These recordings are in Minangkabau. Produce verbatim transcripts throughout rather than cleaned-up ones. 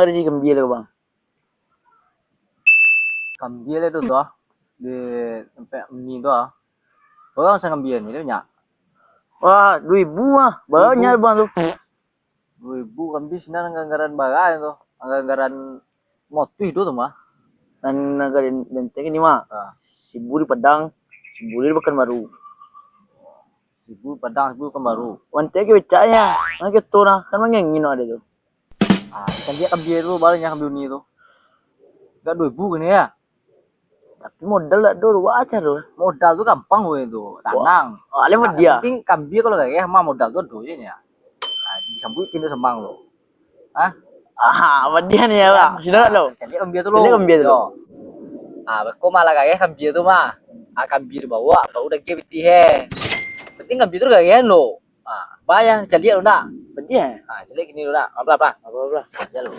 Tadi kambia lah, Bang. Kambia lah tu, tu ah. Di tempat ni tu ah. Orang pasang kambia ni banyak. Wah, dua ribu ah. Banyak, Bang, tu. Dua ribu kambia sinan anggaran bara tu. Anggaran motif tu, tu mah. Nan anggaran bentek ni mah. Ha. Sibu di Padang, sibu di Pakanbaru. Sibu Padang, sibu Pakanbaru. Wantai ke becaknya. Mana ke tu nah? Kan mangengin ada tu. Ah, caliak kambia tu, baru nyo kambia uni tu. Agak dua ribu kini ya. Tapi modal tak ado, wah, acar tu. Modal tu gampang weh tu, tanang. Wah, alih mah dia. Penting kambia kalau gagah mah modal tu ado je nya. Ah, disambuik tindo sambang tu. Hah? Ah, apa dia ni ya, Bang? Sudah tak lo? Caliak kambia tu lo. Caliak kambia tu. Yo. Ah, beko malah gagah kambia tu mah. Ah, kambia dibawa, baru daging pitih eh. Penting kambia tu gagah lo. Ah, bayang caliak lo nak. Pedih eh? Ah, caliak kini lo nak. Apa apa? Apa apa? Caliak lo.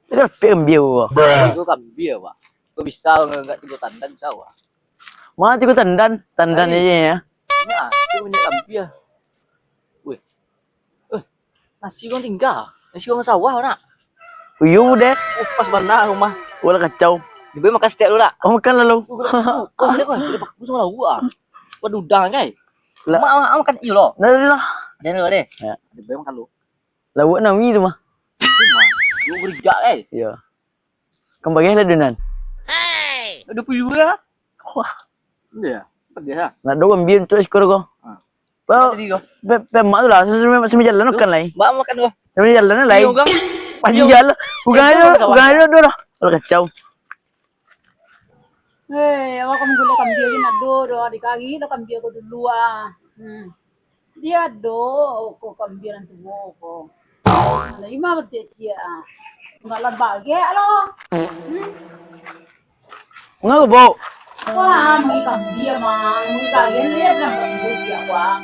Ado pek kambia ko. Tigo kambia, Pak. Kok bisa ngagak tigo tandan bisa, Pak? Mana tigo tandan? Tandan aja ya. Nah, itu banyak kambia. Weh. Eh, nasi urang tingga. Nasi urang sawah, nak. Uyu deh. Oh, pas bana rumah. Wala kacau. Dibawa makan stek dulu, nak. Oh, makan lalu. Oh, oh, oh, oh, oh, oh, sama lauk ah. Waduh, udang, kai. Lah. Mak, mak, mak makan iyo lo. Dah, dah, dah. Dah, dah, dah. Ya. Dibawa makan lu. Lauak nami tu mah. Itu mah. Yo berigak, kai. Iya. Kan bagih lah dunan. Ado puyuh lah. Wah. Iya, pedih lah. Nak dua ambil untuk ekor ko. Ha. Ba-, tadi ko. Pe-, pe-, mak tu lah, sambil, sambil jalan makan lai. Mak makan ko. Sambil jalan lai. Iyo, gang. Pagi jalan. Bukan ada, bukan ada, ada lah. Kalau kacau. Hei, awak kan gulai kambia ni nak do, do, dikari lah kambia ko dulu ah. Hmm. Dia do, ko kambia nan tuo ko. Alah, ima betek ciek ah. Enggak lah bagek lo. Hmm. Enggak, Bau. Wah, mui kambia mah, mui kalian lihat lah kambia ciek wah.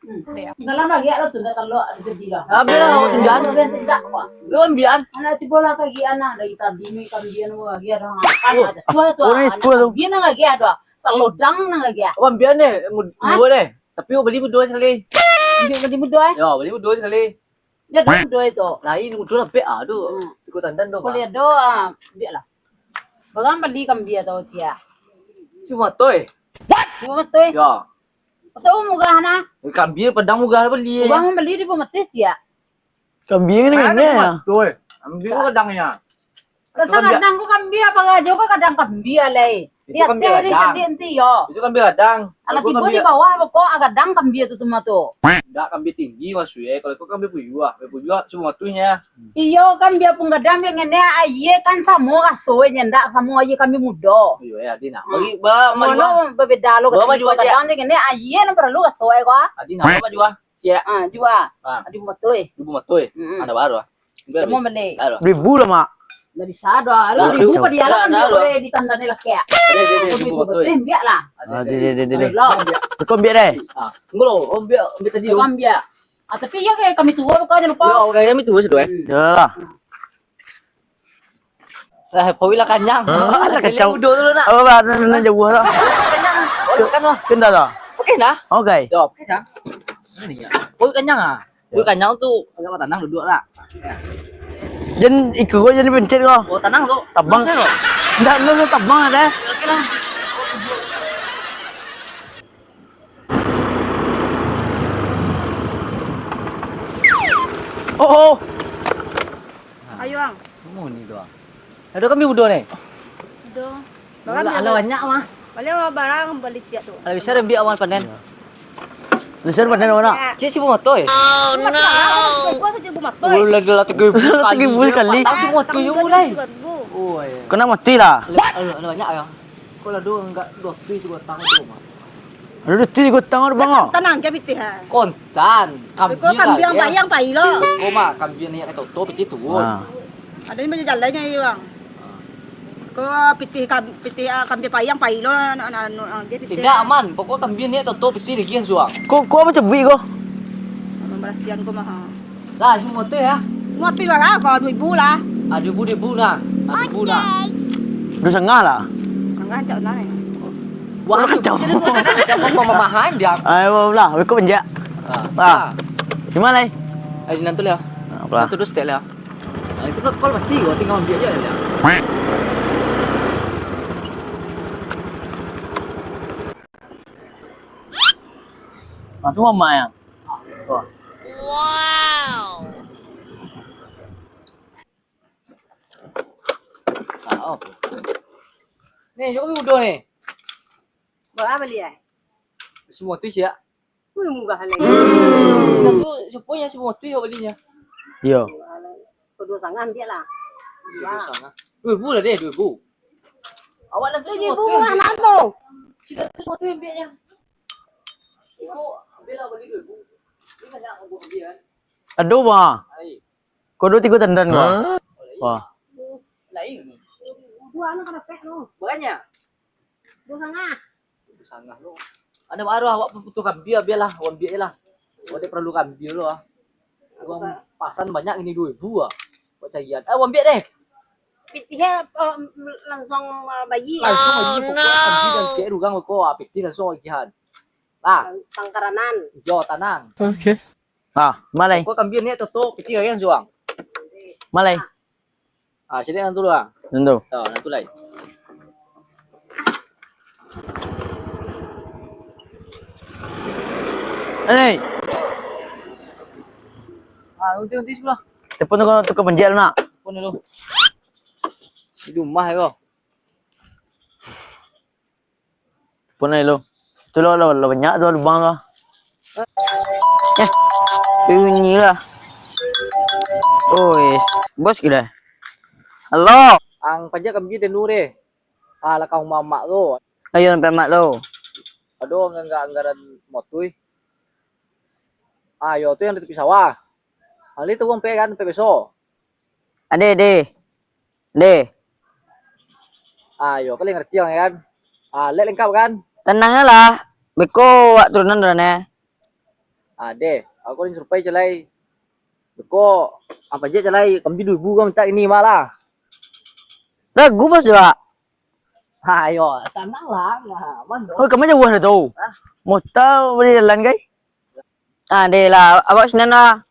Hmm. Enggak lah bagek lo tu, enggak terlalu jadi lah. Habis lah, awak tinggal. Kalian tidak wah. Lu ambian. Anak tibo lah kagi anak dari tadi mui kambia nunggu lagi ada. Tuo, tuo, anak kambia nang lagi ada. Salodang nang lagi. Awak ambian deh, mud-, dua deh. Tapi awak bali budo sakali. Ambiak bali budo, eh? Yo, bali budo sakali. Dia ado budo itu. Lain budo lah, bek ah, tu. Hmm. Tigo tandan tu, Bang. Kuliah do, ah, biak lah. Barang bali kambia tu, ciek. Si Matoi. Si Matoi. Yo. Atau murah nah. Eh, kambia Padang murah bali. Urang bali di Pematih, ciek. Kambing ni. Mana ni? Betul. Ambil kadangnya. Kadang ko kambia, apa ajo ko kadang kambia lai. Itu kambia gadang. Itu kambia gadang. Alah tibo di bawah, pokok gadang kambia tu, tu mah tu. Ndak, kambia tinggi maksudnya. Kalau ko kambia puyuah, kambia puyuah cuma matunya. Iyo kan, biapun gadang, biar ngene, aia kan samo raso nyo, ndak samo aia kambia mudo. Iyo, ya, Dina. Bagi ba, maju. Babeda lo, ba, maju aja. Kadang ngene, aia nan paralu raso ko. Adi nak maju ah. Siap. Ah, jua. Ah. Adi bumatoi. Ibu matoi. Mm-mm. Ada baru ah. Kamu beli. Baru. Ribu lah, Mak. Lah bisa dah. Lah, ribu. Lah, ribu. Pada dia lah, ambil boleh ditandani laki. Ada, ada, ada, ribu matoi. Ambil lah. Ah, dia, dia, dia, dia. Ayo, lah. Kau ambil deh. Ah, tunggu lo. Ambil, ambil tadi. Kau ambil. Ah, tapi ya, kayak kami tua, kau jangan lupa. Ya, kayak kami tua sudah, eh. Hmm. Yalah. Lah, paruik lah kanyang. Hah? Lah kacau. Budo tu nak. Apa, apa, nan, nan jauah lah. Kanyang. Oh, makan lah. Kena lah. Okey dah. Okey. Yo, okey dah. Ini ya. Paruik kanyang ah. Paruik kanyang tu agak tanang duduk lah. Jan ikut kau, jan pencet kau. Oh, tanang tu. Tabang. Masa tu? Ndak, ndak, ndak, tabang ada. Okey lah. Oh, oh. Ayo, Ang. Mau ni doang. Ada kami budo ni. Budo. Alah, alah banyak mah. Balik awak barang balik ciak tu. Kalau bisa ambil awal panen. Bisa panen awak nak. Ciak si bumatoi. Oh no. Gua saja bumatoi. Oh, lah, lah, tiga ribu sekali. Tiga ribu sekali. Patang si bumatoi je mulai. Oh, iya. Kena mati lah. Alah, alah, alah banyak ya. Kau lah dua enggak dua puluh juga tang tu mah. Aduh, tu di gotang ada bang, ah. Tanang ke pitih, ha? Kontan. Kambing kambing lah, bayang pai lo. Kau mah kambing niat kata tu pitih tu. Ha. Ada ni banyak jalannya, iya, bang. Kau pitih kam-, pitih, ah, kambing payang pai lo, anak, anak, anak, dia pitih. Tidak aman. Pokok kambing niat kata tu pitih lagi yang suang. Kau, kau macam bui kau. Pembersihan kau mah, ha. Lah, semua tu ya. Semua tu lah, kau dua ribu lah. Ah, duo ribu, duo ribu nah. Ah, duo ribu nah. Duo satangah lah. Satangah cak lah ni. Wah, kacau. Kacau, kacau, mamahan dia. Ayo, lah, beko panjak. Ah. Ah. Di mana, lai? Eh, di nantu lah. Ah, apalah. Nantu duo stek lah. Ah, itu kan kau pasti, gua tinggal ambil aja lah. Ah, tu mamak ya. Tuh. Wow. Tahu. Ni, jom udah ni. Berapa beli eh? Semua tu siap. Wih, murah lagi. Satu, sepuluhnya semua tu yang belinya. Yo. Kedua sangat ambil lah. Dua sangat. Dua ribu lah deh, dua ribu. Awak lah tu semua tu. Dua ribu lah nak tu. Sila tu semua tu ambilnya. Ibu, ambil lah beli dua ribu. Ini banyak aku ambil kan. Aduh, bah. Hai. Kau dua tiga tandan kau. Hah? Wah. Lain. Dua anak kada pek tu. Beranya? Dua sangah. Dua sangah tu. Ada baru awak pun butuh kambia, biarlah, awak ambil je lah. Awak dia perlu kambia tu ah. Uang pasan banyak ini dua ribu ah. Awak carian. Ah, awak ambil deh. Pitih ya, eh, langsung, eh, bayi. Langsung bayi pokok kambia dan cek urang pokok, ah, pitih langsung bagian. Nah. Tang-, tangkaranan. Jo, tanang. Oke. Ah, malai. Kau kambia ni toto, pitih kan suang. Malai. Ah, sini nang tu lah. Nang tu. Ya, nang tu lai. Eh. Ah, unti-unti sebelah. Telepon tu kau tukar penjel nak. Telepon dulu. Di rumah kau. Punai lo. Tu lo, lo, lo banyak tu lubang tu. Eh, bunyi lah. Ois, bos kira. Halo. Ang pajak kami denu deh. Ah, lakang rumah amak tu. Ayo sampai amak tu. Aduh, anggaran motui. Ah, yo tu yang di tepi sawah. Ali tu wong pe kan, pe beso. Ade, de. De. Ah, yo, kalian ngerti orang kan? Ah, lek lengkap kan? Tenang lah. Beko wak turunan dah ne. Ah, de, aku ni survei calai. Beko, apa je calai? Kami dua ribu kan minta ini malah. Lagu bos juga. Ayo, tenang lah. Nah, mando. Oh, kamu jauh dah tu. Hah? Mota boleh jalan kai? Ah, de lah. Awak sinan lah.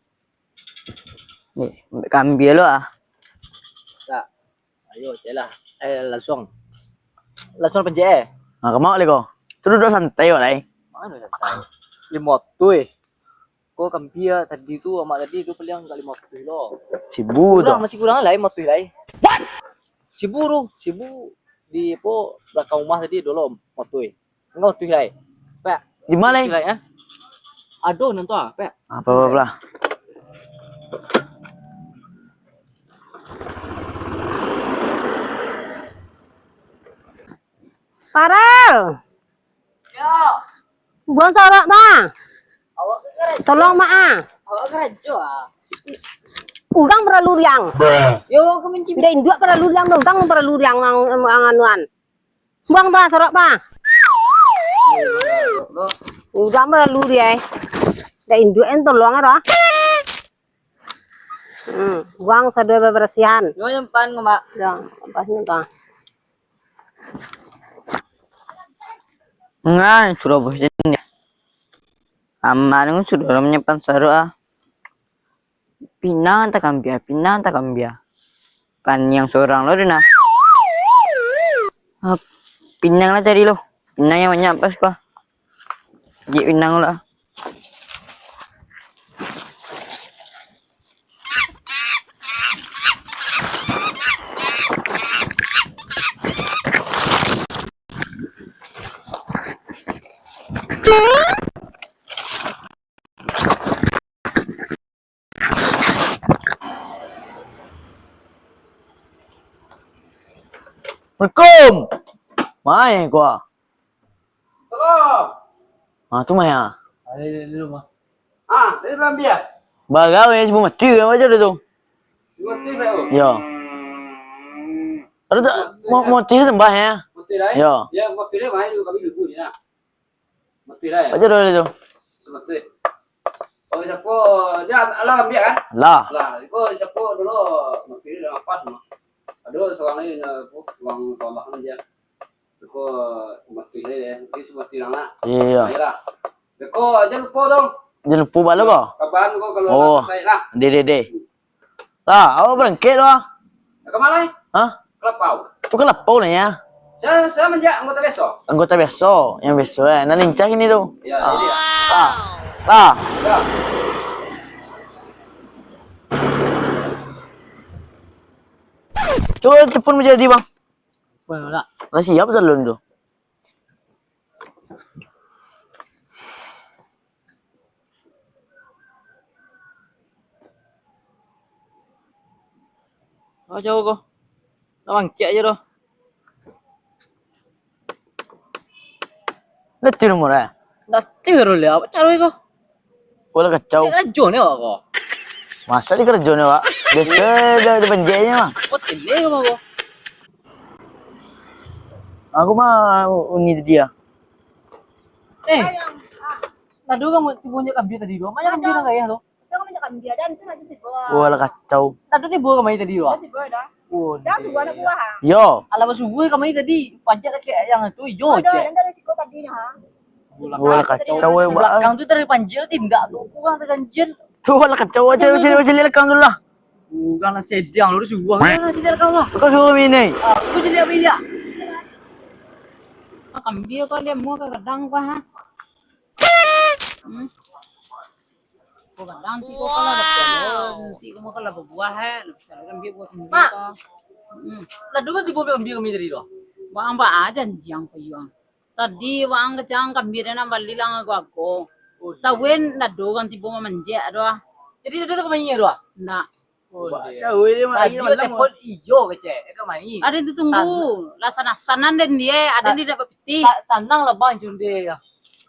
Ni, ambil kambia lo ah. Tak. Ayo, cek lah. Eh, langsung. Langsung pencet eh. Ah, kamu lagi kau. Tu duduk santai wak lai. Mana santai? Lima tu eh. Kau kambia tadi tu, amak tadi tu paling agak lima tu lo. Sibu tu. Kurang, masih kurang lah lima tu lai. What? Sibu tu, sibu di apa belakang rumah tadi dulu lima tu eh. Enggak, motui lai. Pak. Di mana lai? Motui lai, eh? Aduh, nanti ah, Pak. Apa, apa, apa. Farel. Yo. Buang sorok ta. Awak ke karajo? Tolong, Mak, ah. Awak karajo ah. Urang paralu riang. Yo, ke mencibit. Ndak induak paralu riang, urang paralu riang, ang, ang, ang anuan. Buang bah, sorok bah. Udah mah lalu dia eh. Dah induak yang tolong ada. Hmm, buang sadua babarasihan. Yo, yang pan ko, Mak. Ya, apa ni tu? Ngan sudah bosan dia. Aman sudah lah menyiapkan saruk ah. Pinang takambia, pinang takambia. Paniang surang lo, Dina. Ah, pinang lah cari lo. Pinang yang banyak pas ko. Cari pinang lah. Assalamualaikum. Mai ko. Salam. Ah, tu mai ah. Ada di rumah. Ah, dari Belambia. Bagau ya, sebelum mati kan macam tu. Sebelum mati, Pak. Ya. Ada tak mau mati sembah ya? Mati dah. Ya. Ya, mati dah, mai dulu kami dulu ni lah. Mati dah ya. Baca doa dulu tu. Sebetul. Oh, siapo? Dia alah ambiak kan? Lah. Lah, iko siapo dulu? Mati dia lapas mah. Aduh, seorang ni, eh, apa, orang salah aja. Iko mati ni dia. Ini semua tilang nak. Iya. Ayolah. Iko aja lupa dong. Jangan lupa balo ko. Kapan ko kalau Oh. nak selesai lah. Deh, deh, deh. Lah, awak barangkek tu ah. Ka ma lai? Hah? Ka lapau. Tu ka lapau nyo. Saya, saya manjak anggota biaso. Anggota biaso, yang biaso eh. Nan lincah kini tu. Ya, ini ya. Lah. Lah. Ya. Cubo telepon manjadi, Bang. Lah siap salon tu. Apo caro ko? Nak mangkek aja doh. Ndak tu nomor eh? Ndak tu lo le, apo caro ko? Bola kacau. Karajo ni awak ko. Masa di karajo ni awak? Biasa dah di panjeknya mah. Kau tele ko ko? Aku mah uni tadi ya. Eh, nado kan tibo nyo kambia tadi tu. Banyak kambia nang gaya tu. Dah kami cakap dia, dan tu nak tiba. Wah, lah kacau. Dah tu tiba kami tadi tu. Dah tiba dah. Oh, Saya suruh anak buah. Yo. Alah, subuh kami tadi pajak lagi yang tu, yo, Ada, cek. Dan dari siko tadi nya, ha. Wah, lah kacau, eh, Bak. Belakang tu dari panjil tindak tu, kurang terganjil. Tu lah kacau aja, sini, sini, lihat rekam tu lah. Kurang lah sedang, lu subuh. Kurang lah tidak rekam lah. Kau suruh bini. Ah, aku jadi apa iya? Ah, kambia kau dia mau ke kadang kau, ha? Hmm. Kau kadang ti kau kalau ada pohon, ti kau mau kalau berbuah, eh. Lu bisa ambil buah kambia Mak. Kau. Hmm. Lah, dulu tiba ambil kambia kami tadi tu. Bang, bang, aja janjian kau yang. Tadi waang kacang kambia nan bali lah ngago-ago. Oh, iya. Tahu en, ndak ado urang tibo mamanjek doh. Jadi, ndak ado tu kamain doh? Ndak. Oh, iya. Tahu je, Mak, tadi malam, telepon, iyo, kecek, eh, kamain. Ada tu tunggu. Tan- Lah sana-sanan den dia, ada ta-, di dapat peti. Ta-, tanang lah, Bang, cun dia.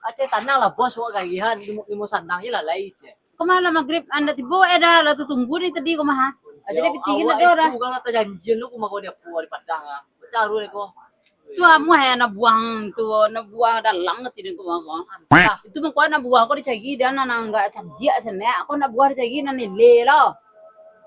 Aceh, tanang lah, Bos, wak gagihan, limo, limo sandang je lah, lai, cek. Kama lah magrib, anda tibo, eh, dah lah tutunggu ni tadi, kama, ha? Aja dia pitih awak dah, dah. Itu kan lah tajanjian lu, kama kau dia puas di Padang, ah. Bacaru ni kau. Tu amuah, eh, anak buah tu, anak buah dalam kati dia, kama kau. Antah. Itu mah kau anak buah kau dicari, dan anak enggak cerdik, senek. Kau anak buah dicari, nan nilai lah.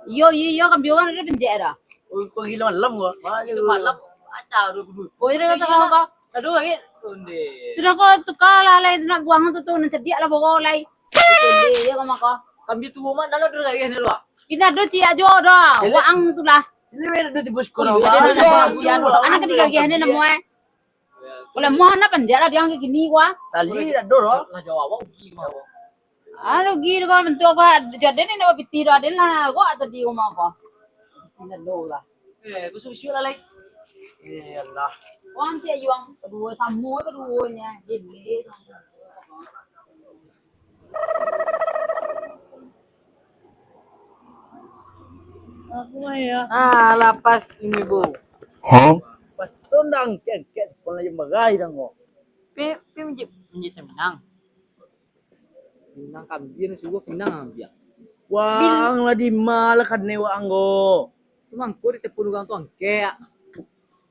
Iyo, iyo, iyo, kambia urang ada penjek dah. Oh, kau gila malam kau. Itu malam, bacaru dulu. Oh, iya, dah, kata kau. Aduh, lagi. Onde. Sudah kau tukar lah, lai, anak buah tu, tu, nan cerdik lah, bawa, lai. Iyo, iyo, kama kau. Kambia tuo mah, dalam tu gayah ni lu, ah. Indak ado ciek ajo doh. Waang tu lah. Ini weh, ado tibo sekolah. Iyo, ado tibo sekolah. Anak katigo gayah ni namo, eh. Kalau mau anak panjat lah, dia angkat gini, wah. Tali ado doh. Lah jawab, rugi, kama kau. Ah, rugi tu kalau bantuak kau. Jadi ni nak pitih doh, ada lah. Kau atau di rumah kau. Indak ado lah. Eh, kusuk-kusuk lah, lai. Iyalah. Wang si Ayuang, kedua sama keduanya. Gini. Aku mah ya. Ah, lapas ini, Bu. Hah? Pas tondang ken, ken, pun lagi magai dah kau. Pi, pi menjadi, menjadi tenang. Pinang kambia, suruh pinang ambiak. Wang lah di ma lah kanai waang ko. Tu mangko di tepun urang tu angkek.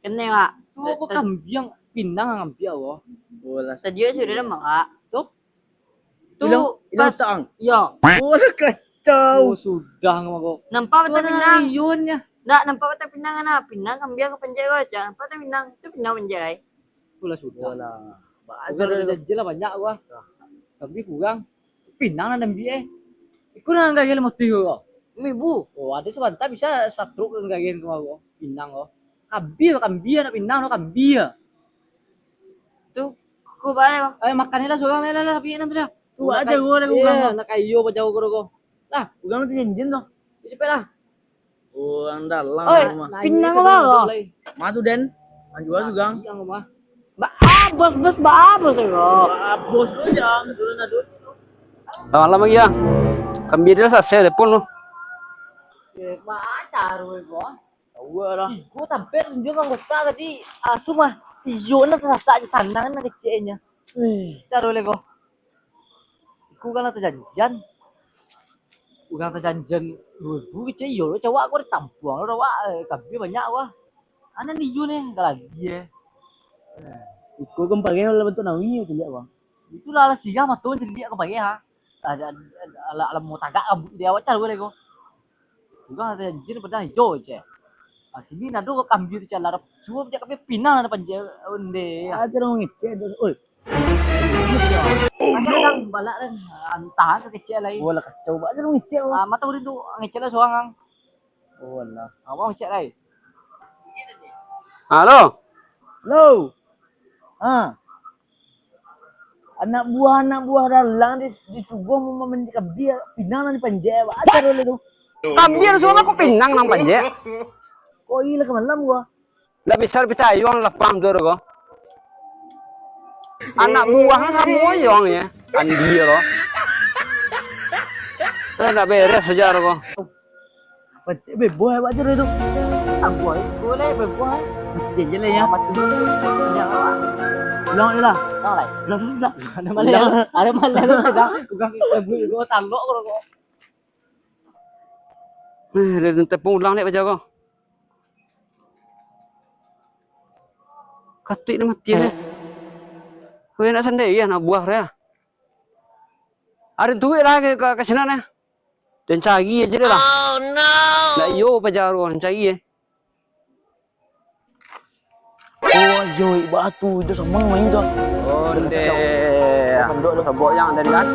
Kanai, Wak. Tu apa kambia pinang ambiak ko. Bola. Sadio sudah dah mangak. Tu. Tu ilang, ilang pas tang. Yo. Bola kacau. Oh, sudah ngomong ko. Nampak batang pinang. Liunnya. Ndak nampak batang pinang, nah. Pinang kambia ka panjai ko, cak. Nampak batang pinang. Tu pinang panjai. Itulah sudah. Alah. Urang lah janji lah banyak gua. Tapi kurang. Pinang lah ambiak, eh. Iko nan gagah lah mati gua. Mibu. Oh, ada sabanta bisa satruk nan gagah kama gua. Pinang gua. Kambia, kambia nak pinang, nak kambia. Tu, ku bae. Ayo makan lah surang lah, lah, lah, pinang tu dah. Tu aja gua dah. Iya, nak kayo bajawa gua. Lah, urang tu janjian tu. Cepet lah. Urang dalam. Oi, rumah. Pinang apa ko? Matu den. Manjua sugang. Ba, ah, bos, bos, ba, bos ko. Ba, bos tu jang. Malam lagi ya. Kambia dia salasai telepon tu. Eh, ba, caru ko. Tahu lah. Ih, gua tampil tunjuk anggota tadi. Asu mah. Iyo nak sasak di sana nak keceknya. Caru lego. Iku kan lah tajanjian. Urang tajanjian duo ribu kecek iyo lo, cawak ko ditampuang lo, awak, eh, kambia banyak wah. Anak ni iyo ni, enggak lagi, eh. Iko kan pakai lah bantuak nawi, caliak, Bang. Itulah lah sirah mato caliak kan pakai, ha. Ada, ada, ala, ala mau tagak rambut dia awak tahu lagi ko. Juga ada jin padang hijau je. Ah, sini nado ko kambing tu cala. Cuba pijak kami pinang ada panjang onde. Aja dong ngecek tu. Oi. Oh, no. Kadang balak kan, antah ke kecek lai. Wala kacau banget dong ngecek. Ah, mata urin tu ngecek lah seorang. Oh, alah. Abang cek lai. Halo. Halo. Ha. Anak buah, anak buah dalang di, disuruah mau mandi kambing, pinang nan dipanjek. Aja dulu tu. Kambing disuruah aku pinang nan panjek. Kok ilah ke malam gua. Ndak bisa dipicayo ang lapang tu ko. Anak buahnya samo jo ang ya. Andi ko. Eh, ndak beres saja ko. Pacik beboh awak je tu. Tambah itu boleh beboh. Mati je lah ya. Mati je. Jangan lah. Ulang je lah. Ulang lah. Ulang, ulang. Ada malah, ada malah lu sudah. Bukan beboh, tanggok kau. Eh, dia tepung ulang dek baja kau. Katuik ni mati deh. Kau nak sandai ya, nak buah dia. Ada duit lah ke, ke, ke sinan ya. Dan cari aja deh lah. Oh, no. Nak iyo pajaru, dan cari eh. Oh, yo, batu itu sama main tu. Oh, deh. Pondok tu sabok yang ada kan.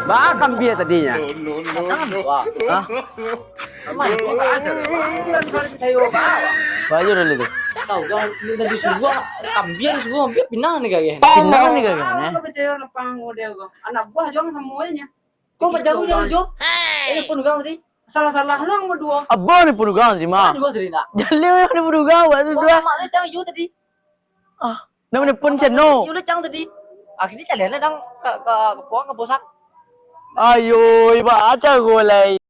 Bah, kambing tadinya. No, no, no, no. Hah? Aman, kau tak ada. Bulan kau percaya apa? Bayar dulu tu. Tahu kan, ni tadi suruh, kambing suruh, kambing pinang ni kagak. Pinang ni kagak, eh? Kau percaya apa model kau? Anak buah jangan semuanya. Kau macam tu jangan jo. Eh, pun gang tadi. Salah-salah lu yang berdua. Abah ni pun gang tadi, mah. Dua tadi nak. Jalil yang ni pun gang, buat tu dua. Mak dia cang yo tadi. Ah, nama ni pun ceno. Yo le cang tadi. Akhirnya kalian lah dang ke, ke, ke puang, ke pusat. Ayo, iba aja gulai.